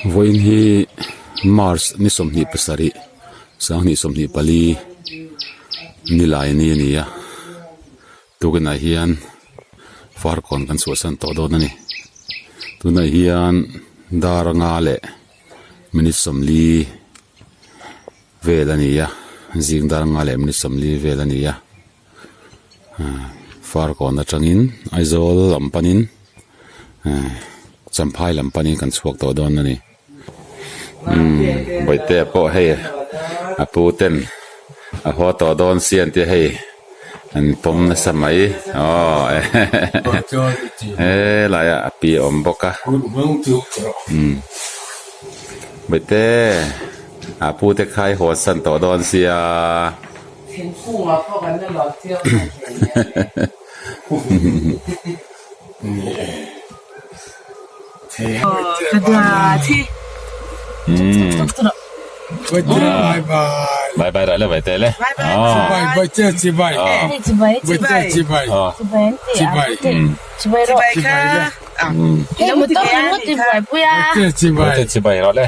Vawiin hi March ni 27 2024 nilai ni a ni a tukinah hian farkawn kan chhuahsan tawh dawn a ni tunah hian dar anga leh minute 40 vel a ni a zing dar anga leh minute 40 vel a ni a. Farkawn atangin Aizawl lam panin Champhai lam panin kan chhuak tawh dawn a ni. Umm Bawihtea pawh hei a pu ten a haw tawh dawn sia an tia hei an pawm nasa mai aw helaiah a pi a awm bawk a umm Bawihte a pu te kha i haw san tawh dawn sia. Thingkungah pawh kan la luah chiang lo hle Bye bye rawh le vai te le. Chibai rawh le.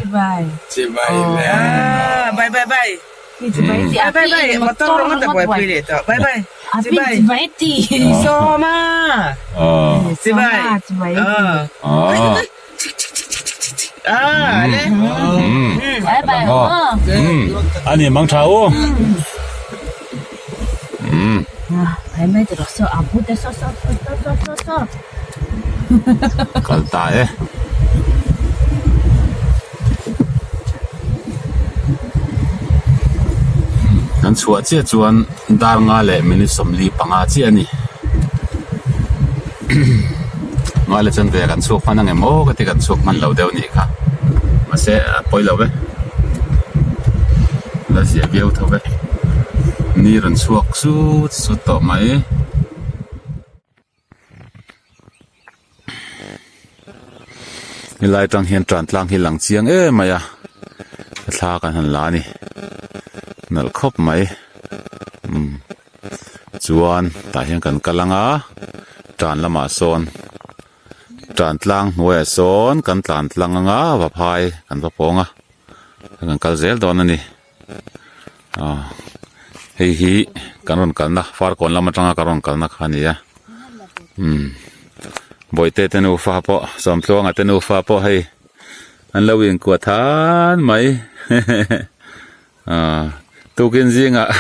Bye bye bye. Bye bye motor rawng a ta buaipui leh tawh bye bye chibai sawma chibai a le ani mang tha u kal ta e. Kan chhuah chiah chuan dar nga leh minute 45 chiah a ni. Nga leh chuan ve kan chhuak hman ang em aw ka ti kan chhuak hman lo deuh a nih kha. Mahse a pawi lo ve. La zia viau tho ve. Ni rawn chhuak sut sut tawh mai. Helai atang hian tan tlang hi lang chiang em mai a thla kan han la a ni nalh khawp mai umm chuan tah hian kan kal ang a tan lamah sawn tan tlang hnuaiah sawn kan tlan tlang ang a vaphai kan va pawng a kan kal zel dawn a ni. Aw hei hi kan rawn kalna farkawn lam atanga kan rawn kalna kha a ni a umm bawihte te nufa pawh sawmtluanga te nufa pawh hei an lo inkuah than mai hehehe aw tukin zingah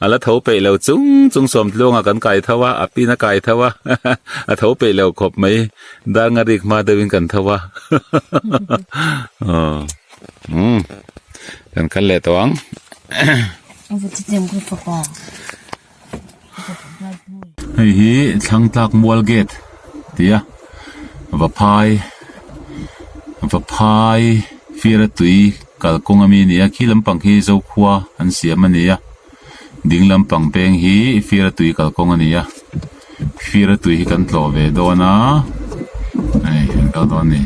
a la tho peih lo chung chung sawmtluanga kan kai tho a a pin a kai tho a a tho peih lo khawp mai dar nga rik hma deuhin kan tho a aw. Umm kan kal leh tawh ang. Hei hi Thlangtlak Mual Gate tih a Vaphai Vaphai Fiara tui kalkawng ami a ni a khi lampang khi Zokhua an siam a ni a ding lampang peng hi Fiara tui kalkawng a ni a Fiara tui hi kan tlawh ve dawn a hei kan kal dawn a ni.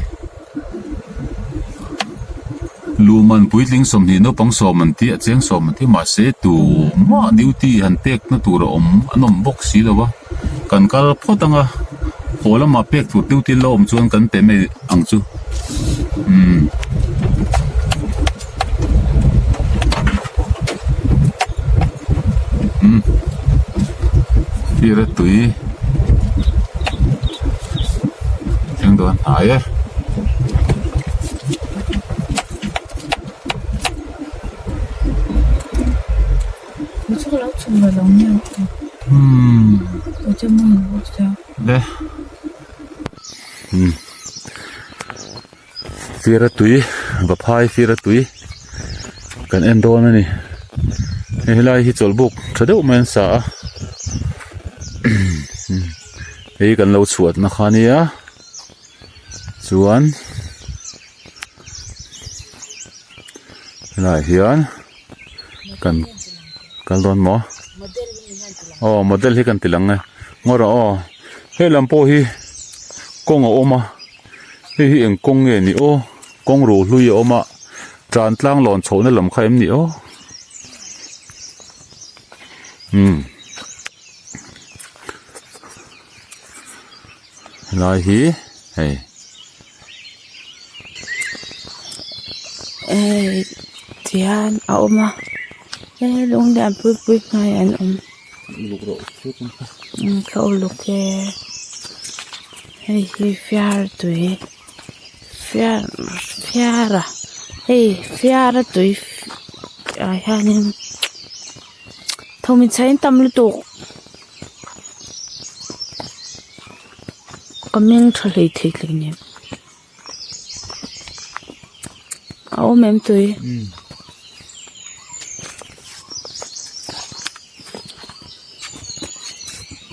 Luhman puitling 20 naupang sawm an tih a cheng sawm an tih mahse tumah duty han pek na tur a awm an awm bawk si lo a kan kal phawt ang a haw lamah pek tur duty la awm chuan kan pe mai ang chu umm. Umm fir a tui thleng dawn hnai e. Umm le umm fir a tui vaphai fir a tui kan en dawn a ni hei helai hi chawlhbuk tha deuh mai an sa a hei kan lo chhuat na kha ania chuan helaiah hian kan kal dawn maw aw model hi kan ti lang e ngaw rawh aw hei lam pawh hi kawng a awm a. Hei hi eng kawng nge ni aw kawng ro hlui a awm a tan tlang lawn chhoh na lam kha em ni aw umm helai hi hei. Hei tihian a awm a he lung lian pui pui hnaiah an awm ka uluk e hei hi fiara tui fiar fiara hei fiara tui ah hianin thawmhnaw chhe an tam lutuk ka meng tha hleithei hleinem. A awm em tui?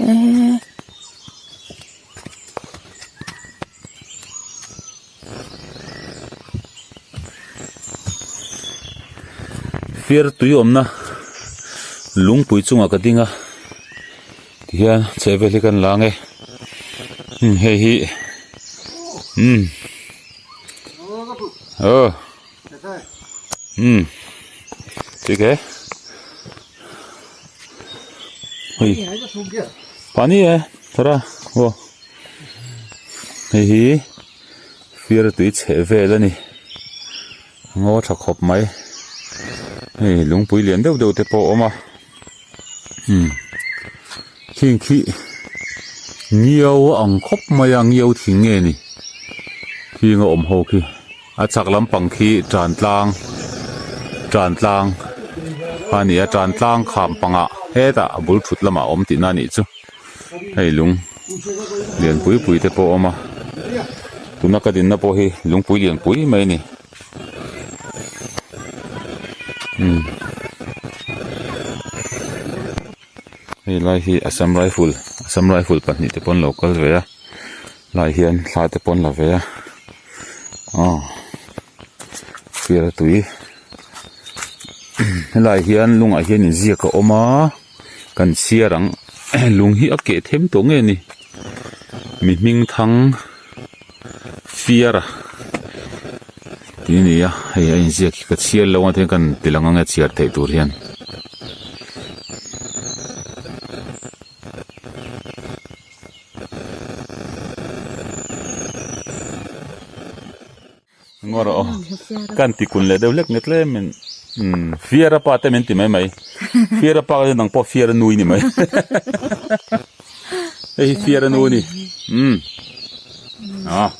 Eee. Fir tui awmna lungpui chungah ka ding a tihian chhehvel hi kan lang e hei hi umm aw umm thik e hei pani e thara aw hei hi fir tui chheh vel a ni ngaw tha khawp mai hei lungpui lian deuh deuh te pawh a awm a. Umm khing khi ngiau a ang khawp mai a ngiau thing nge ni khing a awm ho khi a chhak lampang khi tan tlang tan tlang a ni a tan tlang kham pangah hetah a bul thut lamah a awm tihna a nih chu hei lung lian pui pui te pawh a awm a tuna ka dinna pawh hi lungpui lian pui mai a ni. Umm hei lai hi assam rifle assam rifle pahnih te pawh an lo kal ve a lai hian thla te pawh an la ve a aw fiara tui helaiah hian lungah hian inziak a awm a kan chhiar ang lung hi a keh them tawh nge ni mi hming thang. Fiara tih a ni a hei a inziak hi ka chhiar lo a tin kan ti lang ang e chhiar theih tur hian. Ngaw rawh aw kan ti kun leh deuh hlek nge tlem in umm Fiara pa te min ti mai mai Fiara pa ka nang pawh Fiara nui ni mai hei hi Fiara nu a ni umm ah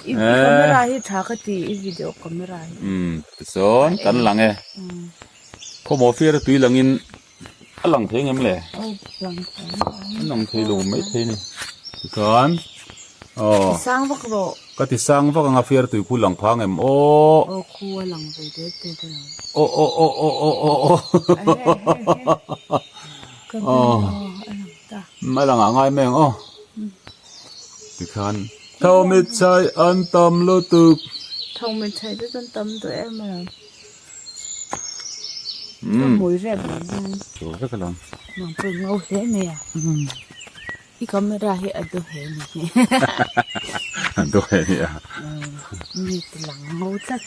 I camera hi tha ka ti i video camera hi umm tichuan kan lang e khawmaw Fiara tui langin a lang thei ngem le a lang thei lo mai thei a ni tichuan aw ti sang vak rawh ka ti sang vak anga fiar tui khu lang phang em aw aw khu a lang ve det det a lang aw aw aw aw aw aw aw aw a lang ah ngai mai ang aw tikhan tho mit chai an tam lutuk tho mit chai te chu an tam duh em a Ka hmui rep mai hian Tur vek alawm. Nang pawh i ngo hle mai a. I camera hi a duh he ni. A duh he ni a. Mi ti lang ngo tlat.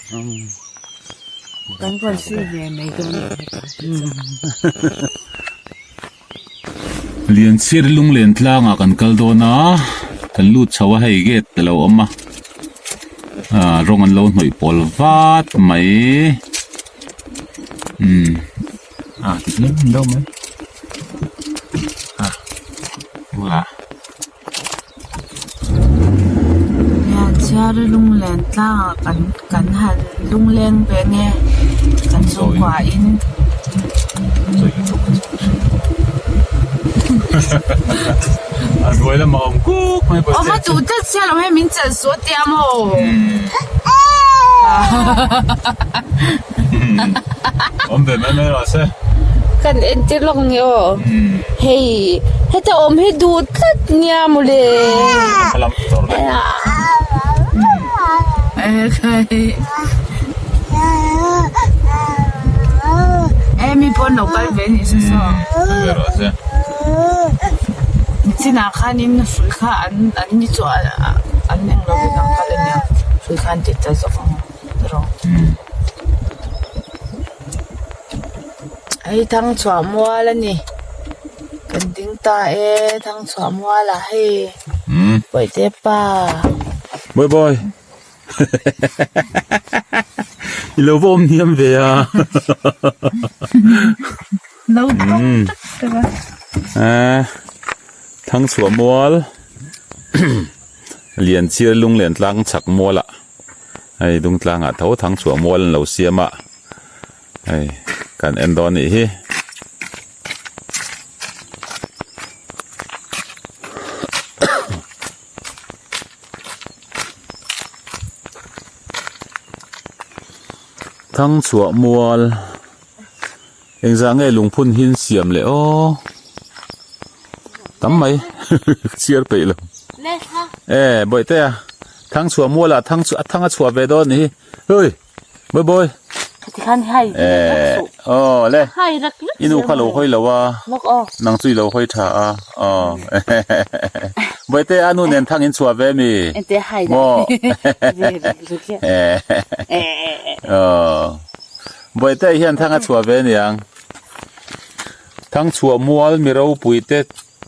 Kan rawn sui ve mai dawn a ni hetah te chuan. Lianchhiar lunglen tlangah kan kal dawn a kan lut chho a hei gate a lo awm a ah rawng an lo hnawih pawl vat mai umm ah ti tlem deuh mai ah bulah. Lianchhiar lunglen tlangah kan kan han lungleng ve nge kan chhungkua in. A hnuai lamah a awm kuk mai bawk. Awm a duh tlat sia lo hei min chelh suh a tia maw? Awm ve mai mai rawh se. Kan entir lawk ang e aw. Hei heta awm hi duh tlat nia mawle. E mi pawn lo kal ve ni se saw. Nichinah khanin hrui kha an an ni chu an eng lovin an kal ania hrui kha an ti ta zawk ang erawh. Hei thangchhuah mual a ni kan ding ta e thangchhuah mual ah hei pawihte pa. Boy boy. I lo va awm hniam ve a. Lo tawng tak tak a. Eh, Thangchhuah mual Lianchir lunglen tlang chhak mualah hei Dungtlangah tho Thangchhuah mual an lo siam a, hei kan en dawn anih hi. Thangchhuah mual engzah nge lungphun hi an siam leh aw tam mai chhiar peih lo e bawihte a thangchhuah mual ah thang a thang a chhuah ve dawn anih hi hui. Bawi bawi. Khati khan hai Eh, oh le. Hai rak rak. Inu kha lo hoi lo a. Lok o. Nang chu lo hoi tha a. Oh. Bawi te anu nen thang in chhuah ve mi. Ente hai da. Mo. Eh. Oh. Bawi te hian thang a chhuah ve niang. Thang chhuah mual mi ropui te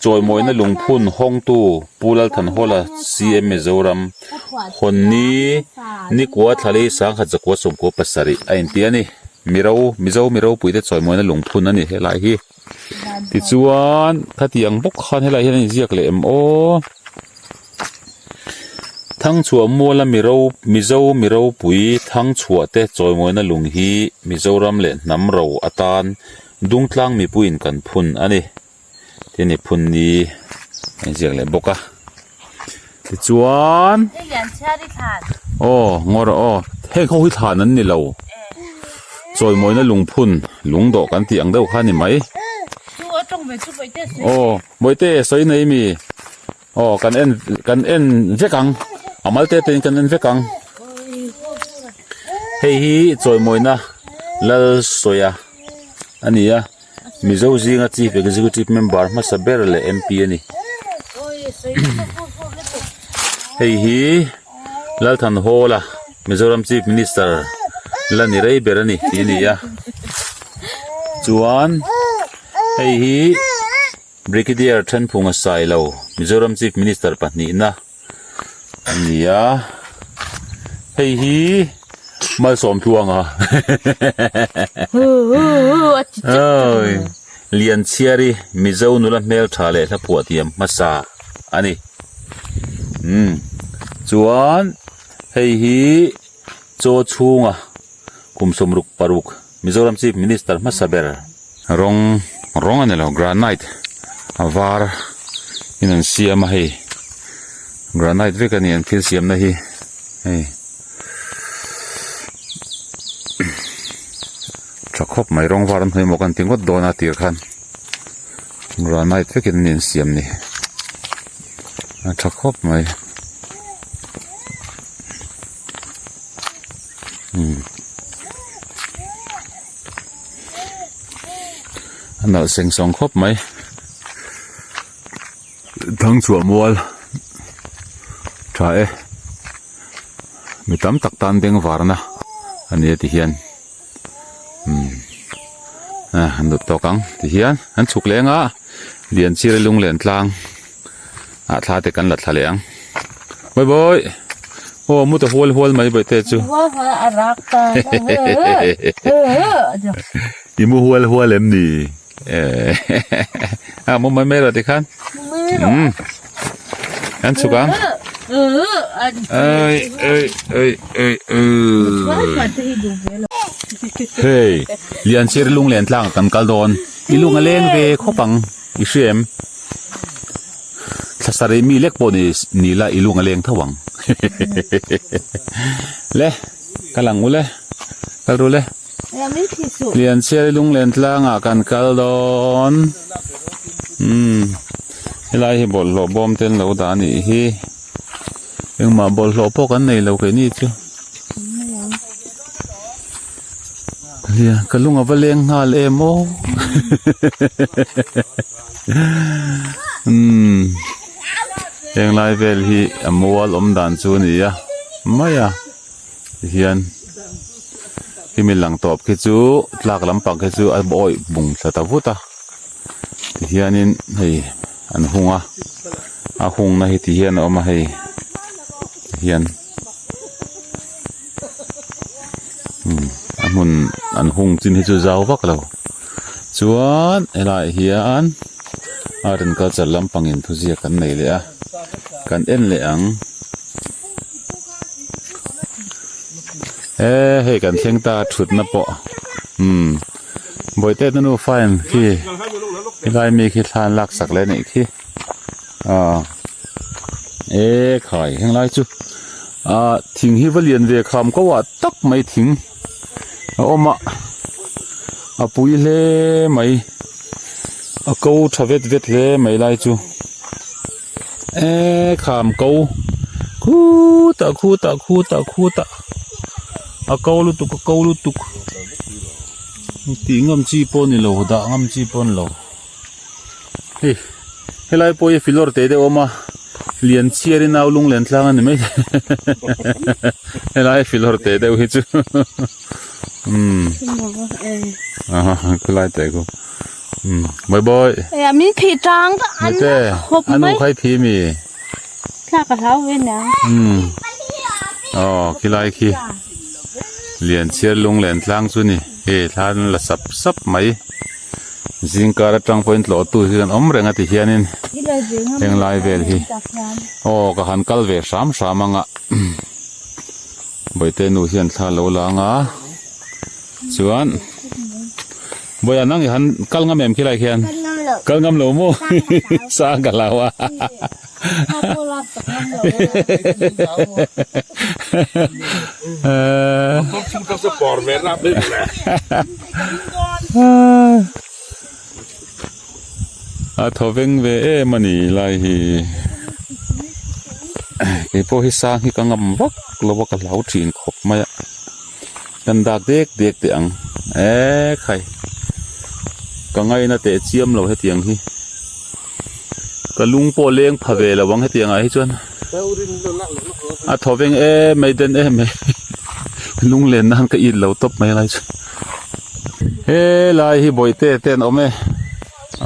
Chawimawina lungphun hawngtu Pu Lalthanhawla CM Mizoram Hawnni Nikua Thlali Sangkhat Zakua Sawmkua pasarih a inti a ni. Miro Mizo mi ropuite chawimawina lungphun a ni helai hi. Tichuan khati ang bawk khan helai hian a inziak leh em aw. Thangchhuah muala miro Mizo mi ropui Thangchhuah te chawimawina lung hi Mizoram leh hnam ro atan Dungtlang mipuiin kan phun a ni. Tin i phun ni a inziak leh bawk a tichuan aw ngaw rawh aw heng ho hi thlan an ni lo chawimawina lungphun lungdawh kan tih ang deuh kha a ni mai aw bawihte sawi nei mi aw kan en kan en vek ang a mal te te in kan en vek ang hei hi chawimawina lal sawia a ni a. Mizo zinga Chief Executive Member hmasa ber leh MP a ni. Hei hi Lalthanhawla Mizoram Chief Minister la ni rei ber a ni tih a ni a. Chuan hei hi Brigadier Thenphunga Sailo Mizoram Chief Minister pahnihna a ni a hei hi malsawm tluanga oi Lianchhiari Mizo nula hmeltha leh hla phuah thiam hmasa a ni umm chuan hei hi chaw chhunga kum sawmruk paruk Mizoram Chief Minister hmasa ber rawng rawng a ni lo granite a var in an siam a hei granite vek a ni an thil siamna hi hei tha khawp mai rawng var an hnuai maw kan ti ngawt dawn a tir khan granite vek in a ni an siam ni a tha khawp mai. A nalh seng sawng khawp mai Thangchhuah mual tha e mi tam tak tan beng varna a ni a ti hian umm a an dawt tawk ang ti hian an chhuk leng a Lianchiri lunglen tlang ah thla te kan la thla leh ang bawi bawi aw mu ta hual hual mai bawihte chu i mu hual hual em ni a mu mai mai rawh tikhan umm an chhuk ang oi oi oi oi hei Lianchiri lunglen tlang kan kal dawn i lung a leng ve khawp ang i hria em. Thla sarih mi lek pawh ni ni la i lung a leng tho ang le kal ang ule kal ru le Lianchhiari lunglen tlangah kan kal dawn umm helai hi bawlhhlawh bawm te an lo dah a nih hi engmah bawlhhlawh pawh kan nei lo keini chu ka lung a va leng nghal em aw. Umm heng lai vel hi a mual awm dan chu a ni a mai a tihian khimi lang tawp khi chu tlak lampang khi chu a awih bung thla ta vut a tihianin hei an hung a a hungna hi tihian a awm a hei tihian. Umm. hmun an hung chin hi chu zau vak lo chuan helaiah hian art and culture lampangin thuziak kan nei leh a kan en leh ang e hei kan thleng ta thutna pawh umm bawihte te nufa in khi helai mi khi thla an laksak leh a nih khi ah e khai henglai chu ah thing hi va lian ve kham ko ah tak mai thing a awm a a pui hle mai a ko tha vet vet hle mai lai chu e kham ko khutah khutah khutah khutah a ko lutuk a ko lutuk tih ngam chi pawh a ni lo dah ngam chi pawh a ni lo. Hei helai pawh hi filawr teh deuh a awm a lian chhiar in au lunglen tlang a ni mai helai filawr teh deuh hi chu umm khulai teh khu umm bawi bawi min phih tang ka an khawp mai anu khai phih mi thla ka hlau ve nia umm aw khilai khi lian chhiar lunglen tlang chu ni hei thla an la sap sap mai. Zingkar atang pawhin tlawhtu hi kan awm reng a ti hianin henglai vel hi aw ka han kal ve hram hram anga bawihte nu hian thla lo la anga chuan bawiah nang i han kal ngam em khilai khian kal ngam lo maw sang ka hlau a A thaw veng ve em a ni lai hi keipawh hi sang hi ka ngam vak lo a ka hlau thin khawp mai a kan dak dek dek teh ang ekhai ka ngaina teh chiam lo hetiang hi. Ka lung pawh leng pha ve lo ang hetiang ah hi chuan a thaw veng em mai den em mai lung len nan ka it lo tawp mai lai chu helai hi bawihte te an awm e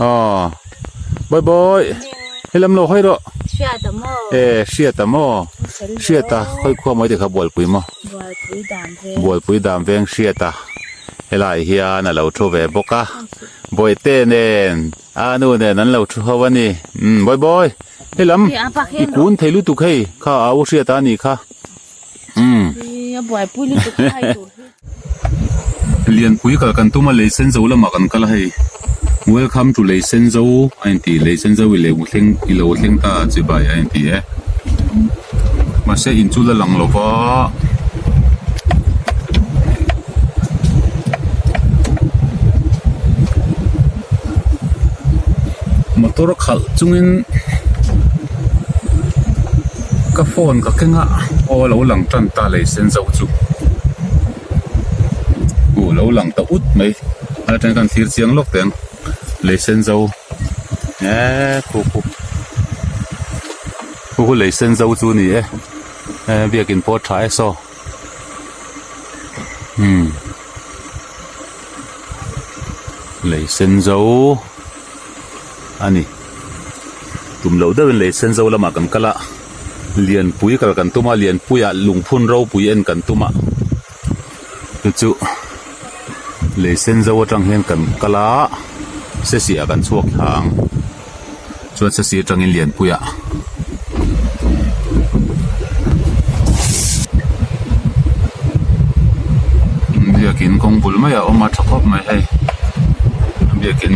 aw bawi bawi helam lo hawi rawh e hriat a maw hriat a khawi khua mawi te kha bualpui maw bualpui dam veng hriat a helai hian a lo thu ve bawk a bawihte nen. A nu nen an lo thu ho a ni. Umm bawi bawi hei lam i kun thei lutuk hei kha a u hriat a nih kha. Umm. Lianpui kal kan tum a lei sen zo lamah kan kal a hei. Welcome to lei sen zo a inti lei sen zo i lo thleng i lo thleng ta chibai a inti e. Mahse in chu la lang lo va. Motor khalh chungin ka phone ka keng a aw a lo lang tan ta lei sen zo chu uh lo lang ta ut mai a atang khan thlir chiang lawk teh ang lei sen zo eee khu khu khu khu lei sen zo chu a ni e biakin pawh a tha e saw. Umm lei sen zo a ni tum loh deuhin lei sen zo lamah kan kal a lianpui kal kan tum a lianpuiah lungphun ropui en kan tum a chu chu lei sen zo atang hian kan kal a sesih ah kan chhuak thla ang chuan sesih atangin lianpuiah. Biakin kawng bul maiah a awm a tha khawp mai hei biakin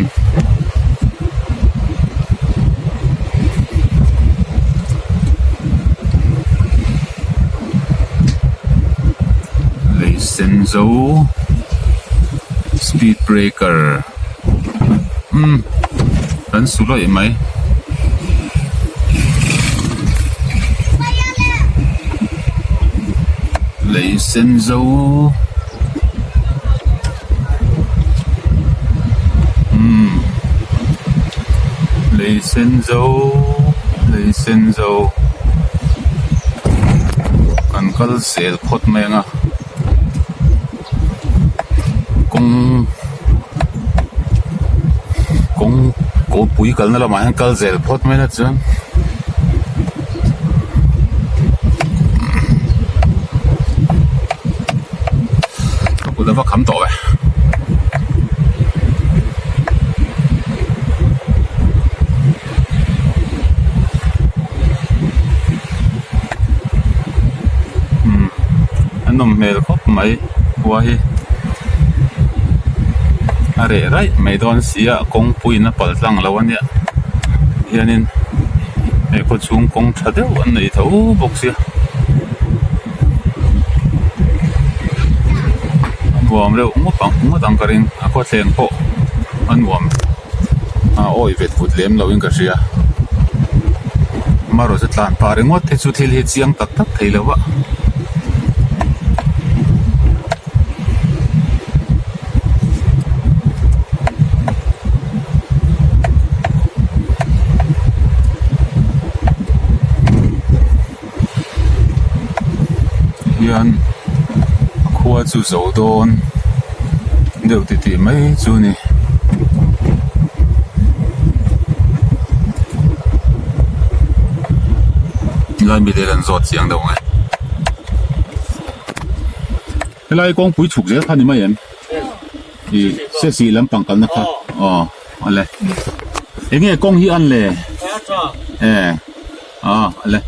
lei sen zo speed breaker umm kan su lawih mai. Lei sen zo umm lei sen zo lei sen zo kan kal zel phawt mai ang a kawng kawng kawngpui kalna lamah hian kal zel phawt mai la chuan Kut a va kham tawh ve. Umm a nawm hmel khawp mai khua hi a reh raih mai dawn si a kawngpuiin a pal tlang lo a nia hianin he khaw chhung kawng tha deuh an nei tho bawk sia. A nuam reuh ngawt ang ngawt ang ka ring a khawthleng pawh a nuam a awi vet vut lem lo in ka hria amaherawhchu tlan pah ringawt te chu thil hi chiang tak tak thei lo va. Hian khua chu zo dawn deuh titih mai chu a ni. Helai mite hian an zawt chiang deuh ang e. Helai kawngpui chhuk zel kha a ni mai em? Ih sesi lampang kalna kha aw awle enge kawng hi an le e aw awle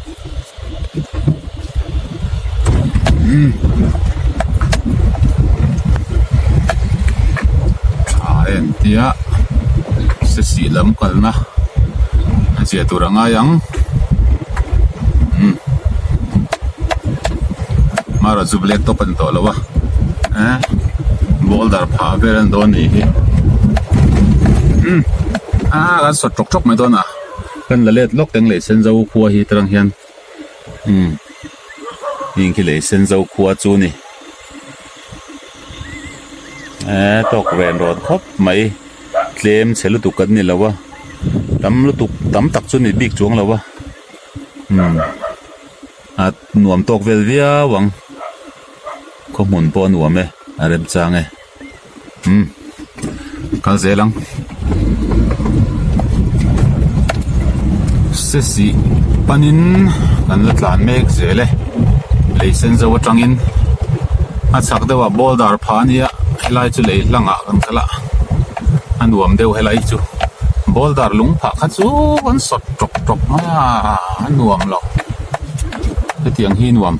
umm tha em tia sesi lam kalna a zia tur a ngai ang umm Mara chu black top a ni tawh lo a eh boulder phah vel a ni dawn nih hi umm ah kan sawt tawk tawk mai dawn a kan la let lawk teng leh senzo khua hi tarang hian umm heng khi leh senzo khua chu a ni eh tawk ren rawn khawp mai tlem chhe lutuk kan ni lo a tam lutuk tam tak chu ni bik chuang lo a umm. A nuam tawk vel viau ang khaw hmun pawh a nuam e a remchang e umm kal zel ang sesi panin kan la tlan mek zel e lei sen zo atangin a chhak deuhah boulder phah a nia helai chu lei hlangah kan kal a a nuam deuh helai chu boulder lung phah kha chu an sawt tawk tawk mai a a nuam lo hetiang hi nuam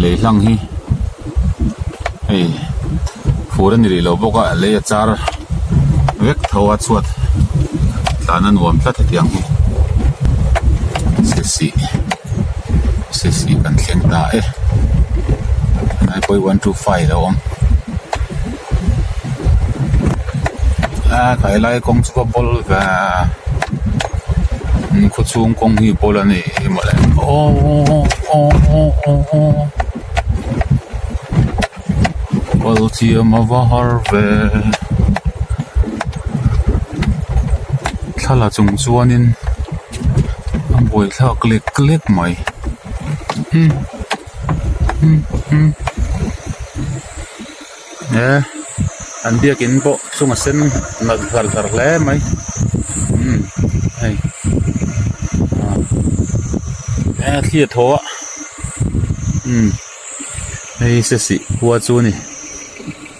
lei hlang hi hei fur a ni rih lo bawk a lei a char vek tho a chhuat tlan a nuam tlat hetiang hi sesih sesih kan thleng ta e 9.125 a awm. A helai kawng chu ka bawl ve a khawchhung kawng hi bawl a ni hi mawle aw aw aw aw aw kal thiam a va har ve thla la chung chuanin a buaithlak lek lek mai umm umm umm. E an biakin pawh chung a sen nalh hlar hlar hle mai umm hei ah e thli a thaw a umm hei sesih khua chu a ni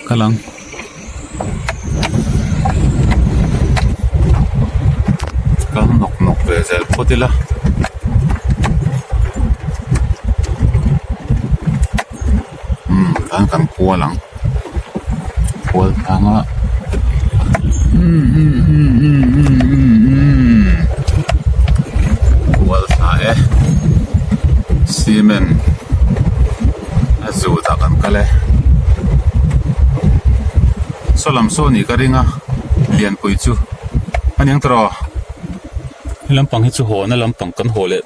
kal ang. Kal nawk nawk ve zel phawt ila. Umm tan kan kual ang kual tlang a umm umm umm umm umm umm umm kual thla e cement a zut ah kan kal e saw lam saw nih ka ring a lianpui chu a ni ang tawh rawh he lampang hi chu haw na lampang kan haw leh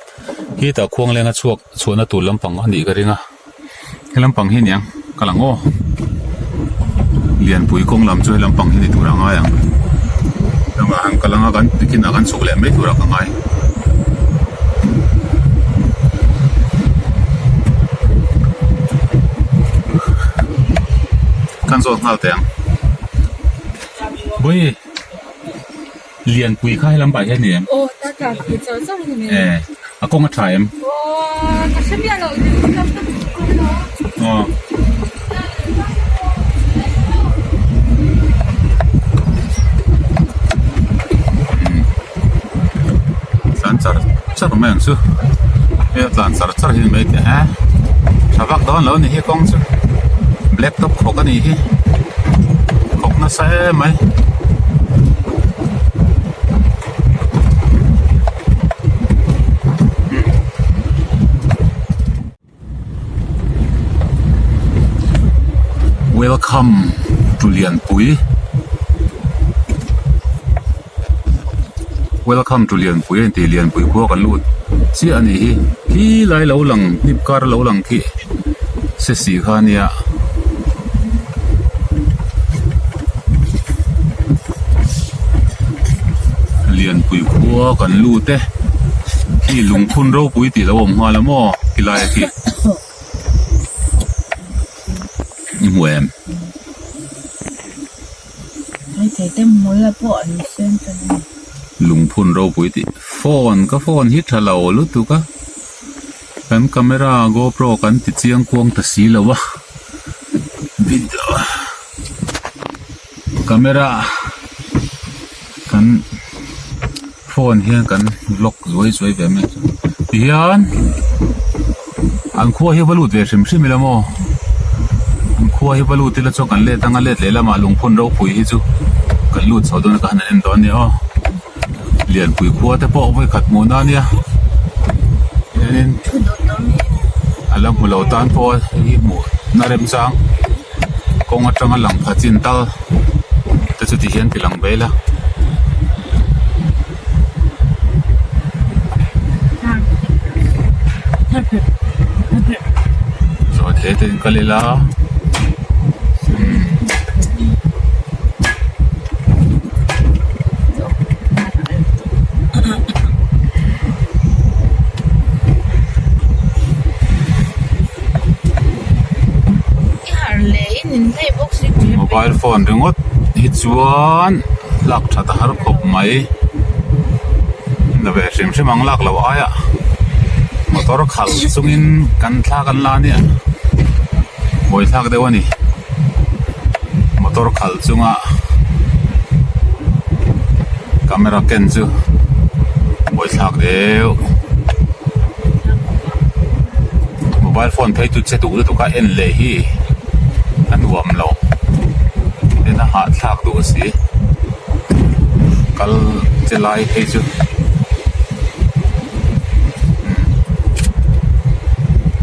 hetah khuang lenga chhuak chhuahna tur lampang a nih ka ring a. He lampang hi aniang ka lang aw lianpui kawng lam chu he lampang hi ni tur a ngai ang lamah han kal anga kan tikin ah kan chhuk leh mai tur ah ka ngai. Kan zawt nghal teh ang Bawihi Lianpui kha he lampah hian a ni em? Aw ta ta pui char char a ni mai. E a kawng a tha em? Aw ka hre miah lo lam ka duh lo. Aw. char mai ang chu hei a tlan char char hi ni mai teh a tha vak dawn lo a ni hi kawng chu black top khawk a nih hi khawk nasa em mai. Welcome to Lianpui Welcome to Lianpui a inti Lianpui khua kan lut chiah a nih hi khi lai lo lang hnip kar lo lang khi se si kha a nia. Lianpui khua kan lut e khi lungphun ropui tih lo awm nghal a maw khilai a khi i hmu em? Lungphun ropui tih phone ka phone hi tha lo lutuk a kan camera gopro kan ti chiang kuang ta si lo a video camera kan phone hian kan vlog zuai zuai ve mai chu tihian an khua hi va lut ve hrim hrim ila maw an khua hi va lut ila chuan kan let anga let leh lamah lungphun ropui hi chu kan lut chho dawn a ka han en dawn a nia aw lianpui khua te pawh vawi khat hmuh na ania hianin a la hmu lo tan pawh hei hi hmuh na remchang. Kawng atanga lang pha chin tal te chu ti hian ti lang ve ila. Zawi thei te in kal ila umm. Mobile phone ringawt hi chuan lak that a har khawp mai na ve hrim hrim ang lak loh aia motor khalh chungin kan thla kan la ania buai thlak deuh a ni motor khalh chunga camera ken chu buai thlak deuh. Mobile phone phei chu che duh lutuk a en leh hi a nuam lo en a hahthlak duh a si kal che lai phei chu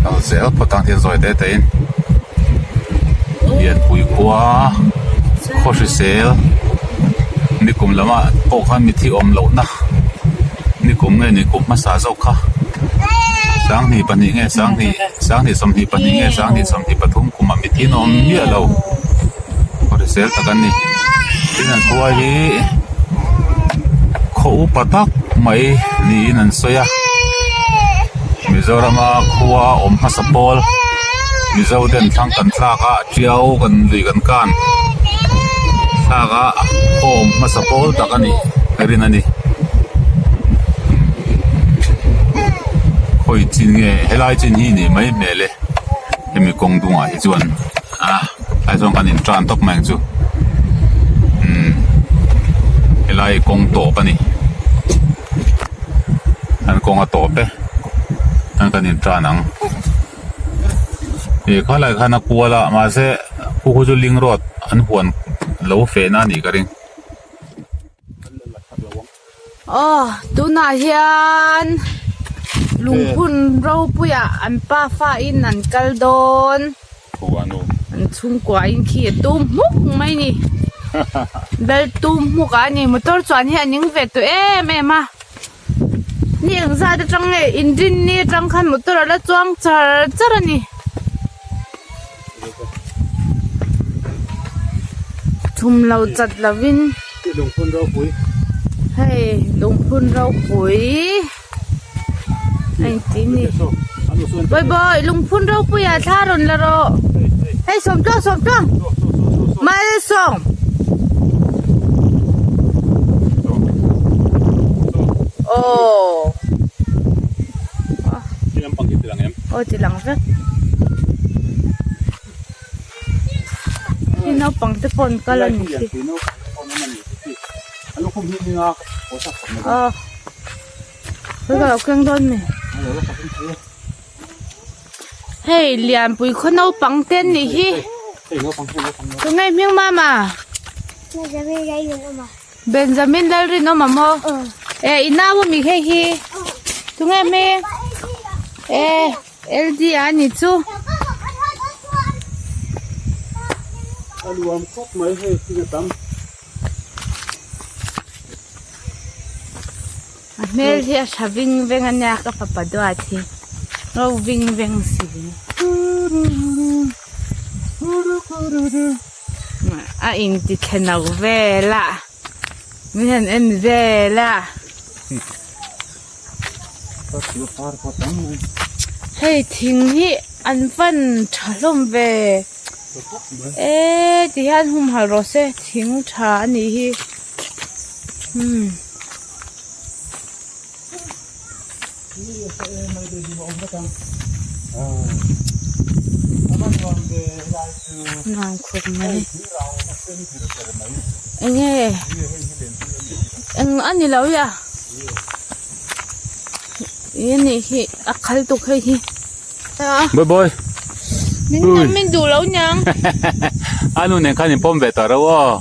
kal zel phawt ang thil zawi te te in Lianpui khua khaw hrisel nikum lamah pawh khan mithi awm lohna nikum nge nikum hmasa zawk kha. Sanghnih pahnih nge sanghnih sanghnih sawmhnih pahnih nge sanghnih sawmhnih pathum kumah mitthi an awm miah lo hrisel tak an ni tin an khua hi khaw upa tak mai niin an sawi a Mizorama khua awm hmasa pawl Mizo ten thlang kan thlak a tiau kan lui kan kan thlak a khaw awm hmasa pawl tak a nih ka rin a ni. Khawi chin nge helai chin hi nih mai hmel e hemi kawng dungah hi chuan a tlai chuan kan in tan tawp mai ang chu umm helai kawng tawp a ni an kawng a tawp e an kan in tan ang ih khalai khan a kual a mahse khu khu chu ling road an huan lo fehna a nih ka ring. Aw tunah hian lungphun ropuiah an pafa in an kal dawn an chhungkua in khi a tum hmuk mai ni bel tum hmuk ah a ni motor chuan hi a ning ve tawh em em a ni engzat atang nge inrinni atang khan motor a la chuang char char a ni. Chhum lo chat lovin hei lungphun ropui a inti a ni bawibawi lungphun ropui ah thla rawn la rawh hei sawmtluang sawmtluang malsawm. Aw aw ti lang vek hi naupang te pawh an kal a ni khi aw Ka lo keng dawn mi. Hei lianpui khaw naupang te an nih hi. Tunge hming mama? Benjamin Lalrinawma. Benjamin Lalrinawma maw? E i nau ami hei hi? Tunge hming? E LD a ni chu. A luam khawp mai hei thing a tam. A hmel hi a tha ving veng a nia ka fapa duat hi ngo ving veng si a inti thleno vel a min han en vel a hei thing hi an van tha hlawm ve eee ti hian humhalh rawh se thing tha a nih hi umm. Nuam khawp mai enge eng a ni lo ya ih a nih hi a khal tuk hei hi Boy boy min min duh lo niang a nu nen khan in pawm ve tawh reuh aw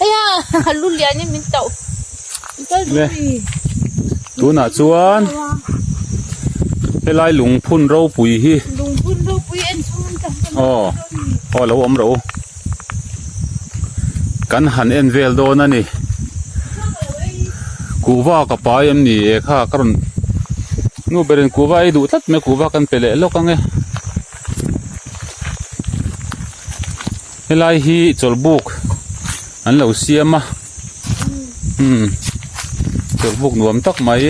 aya a lu lian in min tauh Le tunah chuan helai lungphun ropui hi lungphun ropui en chhung an tam aw aw lo awm rawh u kan han en vel dawn a ni kuhva ka pai em ni e kha ka rawn nu berin kuhva ei duh tlat mai kuhva kan pe leh lawk ang e helai hi chawlhbuk an lo siam a umm chawlhbuk nuam tak mai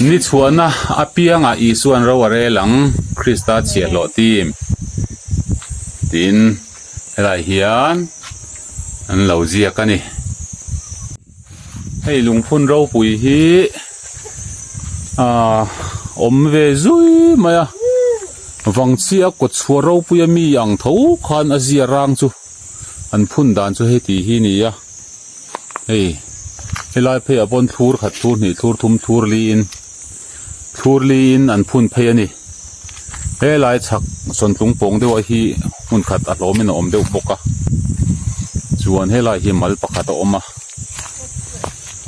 ni chhuahna apiangah Isua'n ro a rel ang Krista chhiahhlawh team tiin helaiah hian an lo ziak a ni. Hei lungphun ropui hi ahh awm ve zui mai a vangchhia kawt chhuah ropui a mi ang tho khan a zia rang chu an phun dan chu heti hi a ni a hei helai phei ah pawn thlur khat thlur hnih thlur thum thlur liin thlur liin an phun phei a ni helai chhak sawntlung pawng deuh ah hi hmun khat a hlawm in a awm deuh bawk a chuan helai hi mal pakhat a awm a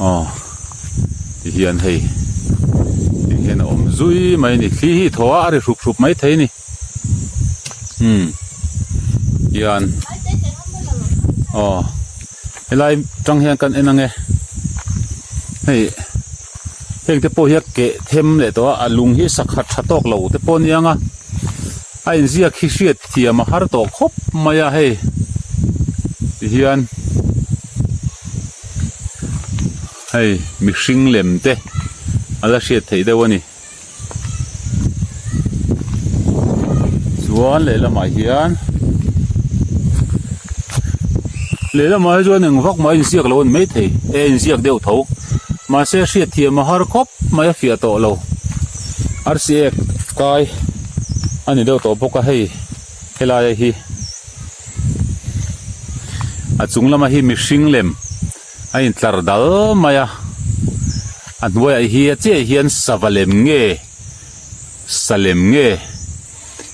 aw ti hian hei ti hian a awm zui mai a ni thli hi thaw a a ri hrup hrup mai thei a ni umm hian aw helai tang hian kan en ang e hei heng te pawh hi a keh them leh tawh a a lung hi sakhat tha tawk lo te pawh a ni ang a a inziak hi hriat thiam a har tawh khawp mai a hei ti hian hei mihring lem te a la hriat theih deuh a ni. Chuan lehlamah hian lehlamah hi chuan eng vak mah a inziak lo a ni maithei e inziak deuh tho mahse hriatthiam a har khawp mai a fiah tawh lo arsi ek kai a ni deuh tawh bawk a hei helaia hi a chung lama hi mihring lem. A intlar dal mai a, a hnuaiah hi a chiah hian sava lem nge sa lem nge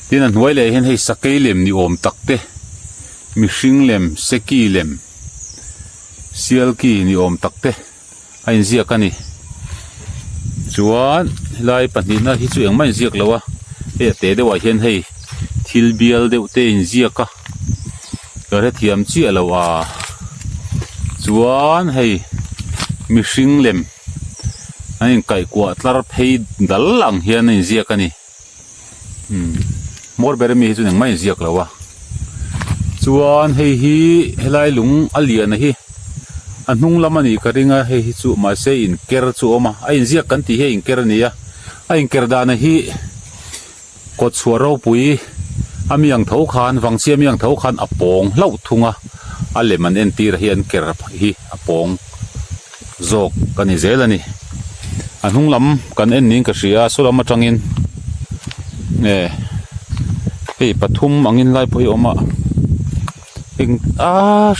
tin a hnuai leh hian hei sakei lem ni awm tak te mihring lem seki lem sialki ni awm tak te a inziak a ni chuan helai pahnihna hi chu engmah a inziak lo a hei a te deuhah hian hei thil bial deuh te a inziak a. Ka hrethiam chiah lo a chuan hei mihring lem an inkaihkuah tlar phei dal ang hian a inziak a ni umm hmawr ber ami hi chu engmah a inziak lo a chuan hei hi helai lung a lian a hi a hnung lam a nih ka ring a hei hi chu mahse inker chu a awm a a inziak kan tih hi a inker a ni a a inker dan a hi. Kawt chhuah ropui a mi ang tho khan Vangchhia mi ang tho khan a pawng hlauh thung a, a lem an entir hi an ker hi a pawng zawk a ni zel a ni. A hnung lam kan en niin ka hria a, saw lam atangin nge hei pathum angin lai pawh hi a awm a, eng a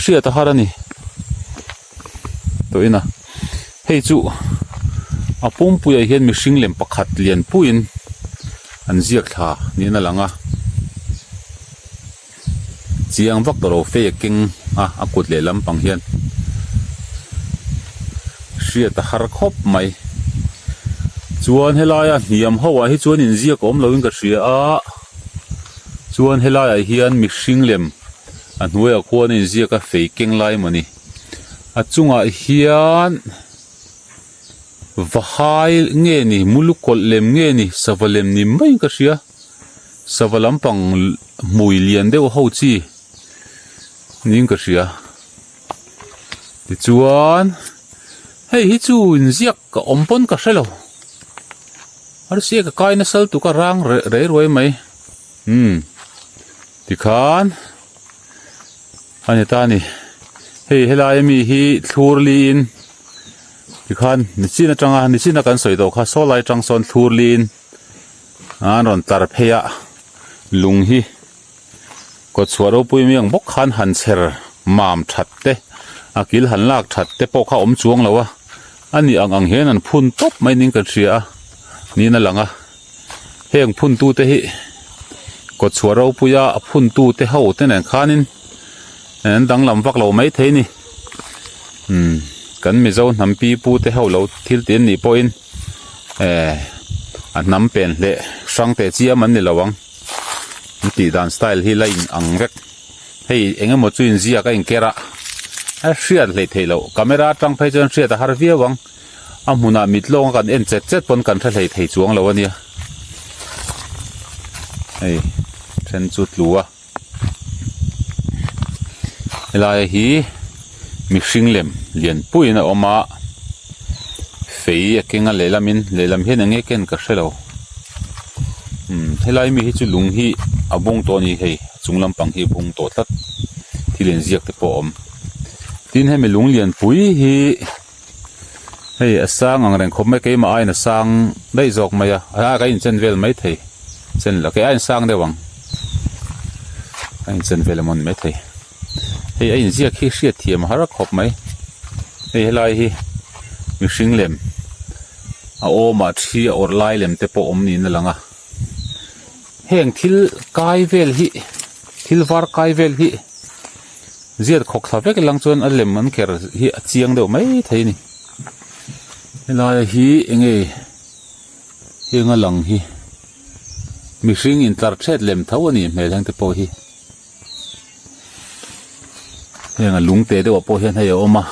hriat a har a ni tawhin a. Hei chu a pumpuiah hian mihring lem pakhat lian puiin an ziak thla niin a lang a. Chiang vak tawh lo fei a keng a, a kut leh lampang hian hriat a har khawp mai. Chuan helaia hniam ho ah hi chuan inziak a awm loin ka hria a, chuan helaiah hian mihring lem a hnuaiah khuan a inziak a fei keng lai emaw ni. A chungah hian vahai nge ni mulukawlh lem nge ni sava lem ni maiin ka hria. Sava lampang hmui lian deuh ho chi niin ka hria. Tichuan hei hi chu inziak ka awm pawn ka hre lo. Arsi ka kai nasa lutuk a rang rei ruai mai. Umm tikhan a ni ta a ni. Hei helai ami hi thlur liin tikhan nichin atanga nichin a kan sawi tawh kha saw lai atang sawn thlur liin. An rawn tlar phei a, lung hi kawtchhuah ropui mai ang bawk khan han chher mam that te, a kil han lak that te pawh kha a awm chuang lo a, a ni ang ang hian an phun tawp mai niin kan hria a, niin a lang a, heng phun tu te hi kawtchhuah ropuia a phun tu te ho te nen khanin an danglam vak lo mai thei a ni, umm kan Mizo hnam pi pu te ho lo thil tih an nih pawhin. Eh a hnam pen hleh hrang teh chiam an ni lo ang an tih dan style hi la in ang vek hei eng emaw chu inziak a inker a a hriat hleih theih loh camera atang phei chuan hriat a har viau ang a hmunah mit lawng a kan en chet chet pawn kan hre hlei thei chuang lo a nia hei then chu tlu a. Helai hi mihring lem lian puiin a awm a fei a keng a lehlamin lehlam hian eng nge ken ka hrelo umm helai mi hi chu lung hi a bung tawh a ni hei a chung lampang hi a bung tawh tlat thil inziak te pawh a awm tin hemi lung lian pui hi hei a sang ang reng khawp mai keimah aiin a sang daih zawk mai a a ka inchen vel mai thei chen lo kei aiin sang deuh ang a inchen vel emaw ni mai thei hei a inziak hi hriat thiam a har khawp mai hei helai hi mihring lem a awmah thi a awrh lai lem te pawh awm niin a lang a heng thil kai vel hi thil var kai vel hi. Ziat khawk thla vek lang chuan a lem an ker hi a chiang deuh mai thei a ni. Helai hi enge heng a lang hi mihring intlar thet lem tho a nih hmel heng te pawh hi. Heng a lung te deuh ah pawh hian hei a awm a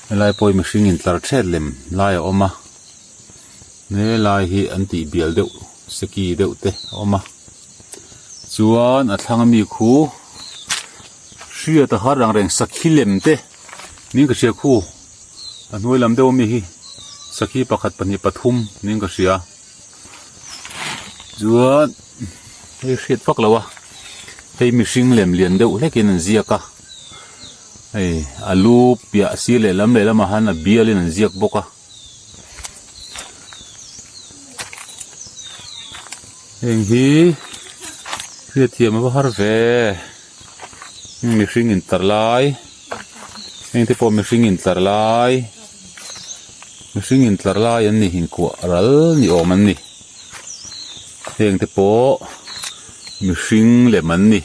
helai pawh hi mihring intlar thet lem lai a awm a helai hi an tih bial deuh seki deuh te a awm a. Chuan a thlang ami khu hriat a har ang reng sakhi lem te niin ka hria khu a hnuai lam deuh ami hi sakhi pakhat pahnih pathum niin ka hria chuan hei hriat vak lo a hei mihring lem lian deuh hlek in an ziak a hei a lu piah sir lehlam lehlamah hian a bial in an ziak bawk a. Heng hi hriatthiam a va har ve mihring intlar lai heng te pawh mihring intlar lai mihring intlar lai an ni inkuah ral ni awm an ni heng te pawh mihring lem an ni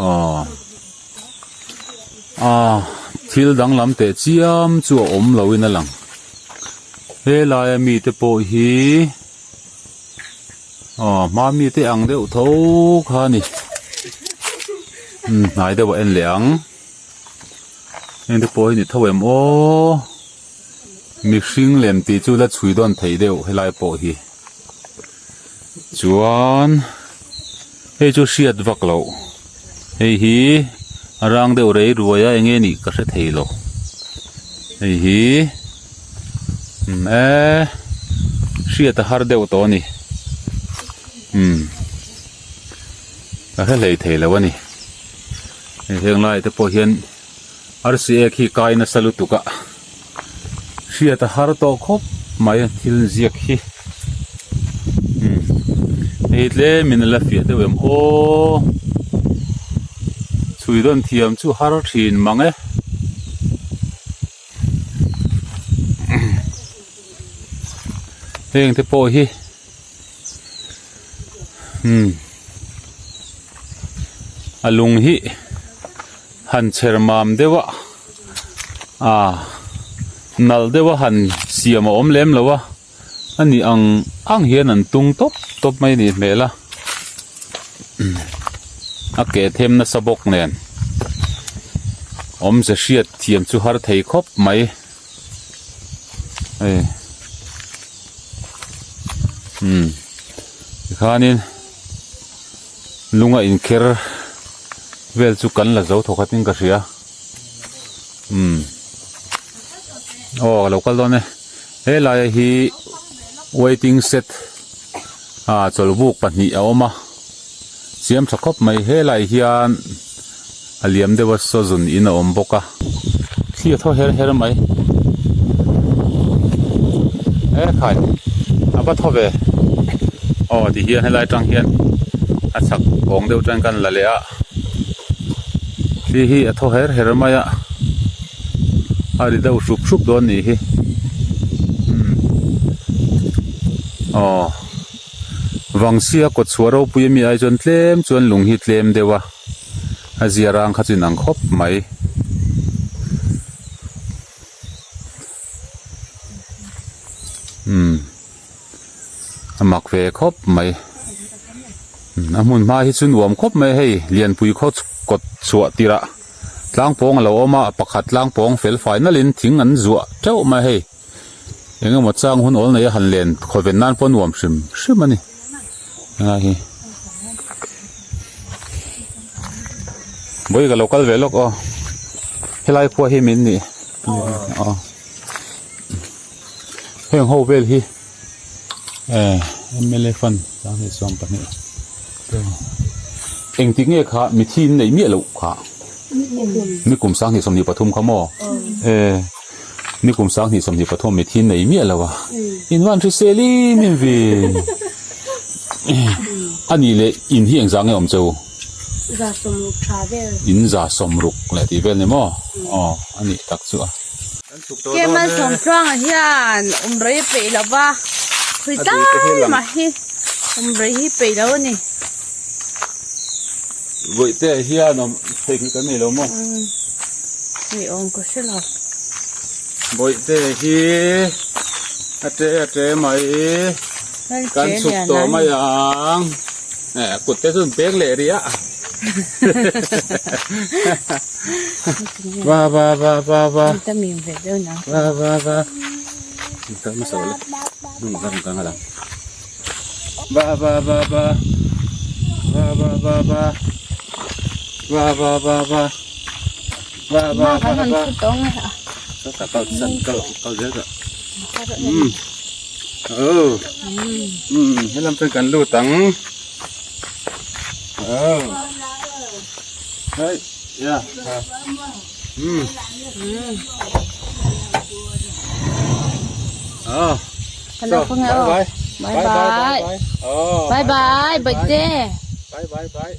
aw. Ah thil danglam teh chiam chu a awm lo in a lang helai a mi te pawh hi aw hma mi te ang deuh tho kha a ni umm hnai deuh a en leh ang heng te pawh hi ni tho em aw mihring lem tih chu la chhui dawn theih deuh helai pawh hi chuan hei chu hriat vak loh hei hi a rang deuh rei ruai a enge nih ka hre thei lo hei hi umm eee hriat a har deuh tawh a ni umm ka hre hlei thei lo a ni hei heng lai te pawh hian arsi ek hi kai nasa lutuk a. Hriat a har tawh khawp mai thil ziak hi umm hei tlem in a la fiah deuh em aw chhui dawn thiam chu har thin mang e. Heng te pawh hi umm a lung hi han chher mam deuh a ah nalh deuh a han siam a awm lem lo a ani ang ang hian an tung tawp tawp mai a nih hmel a a ke them nasa bawk nen awmze hriat thiam chu har thei khawp mai. Hei umm tikhanin lunga inkher vel chu kan la zo thawk khatin ka hria umm aw ka lo kal dawn e helai hi waiting shed ah chawlhbuk pahnih a awm a siam tha khawp mai helai hian. A liam deuh a sawzun in a awm bawk a thli a thaw her her mai e khai a va thaw ve aw ti hian helai atang hian a chhak kawng deuh atang kan la leh a thli hi a thaw her her mai a a ri deuh hrup hrup dawn nih hi umm aw vangchhia kawtchhuah ropui ami ai chuan tlem chuan lung hi tlem deuh a. A zia rang kha chu inang khawp mai. Umm a mak ve khawp mai a hmun hma hi chu nuam khawp mai hei lianpui khaw kawt chhuah tirh ah tlang pawng a lo awm a pakhat tlang pawng fel fai nalh in thing an zuah teuh mai hei eng emaw chang hun awl nei a han len khawven nan pawh nuam hrim hrim a ni helai hi vawi ka lo kal ve lawk aw helai khua hi min nih aw heng ho vel hi eh mla fund 2020 engtik nge kha mithi in neih miah loh kha nikum 2023 kha maw eh. Nikum 2023 mi thi nei miah lo a, in van hrisel im im vi. A nih leh in hi engzah nge awm che u? Za sawmruk tha vel. In za sawmruk leh tih vel ni maw? Aw, a nih tak chu a. Kemal Sawmtluanga hian awmrei a peih lo va, khawi tlai mah hi awmrei hi peih lo a ni. Vawihte hian awm theih kan nei lo maw? Ni awm ka hre lo. Vawihte hi a te a te mai kan chhuk tawh mai ang. Eh kut te chu an peng leh rih a. Va va va va va. Va va va. Ba ba ba ba ba ba ba ba ba ba ba ba ba ba ba ba kal san kal kal zel ta um oh um helam chuan kan lut ang oh hei ya um oh Hello, so, bye bye. Bye bye. Bye bye. Bye bye. Bye bye. Bye bye.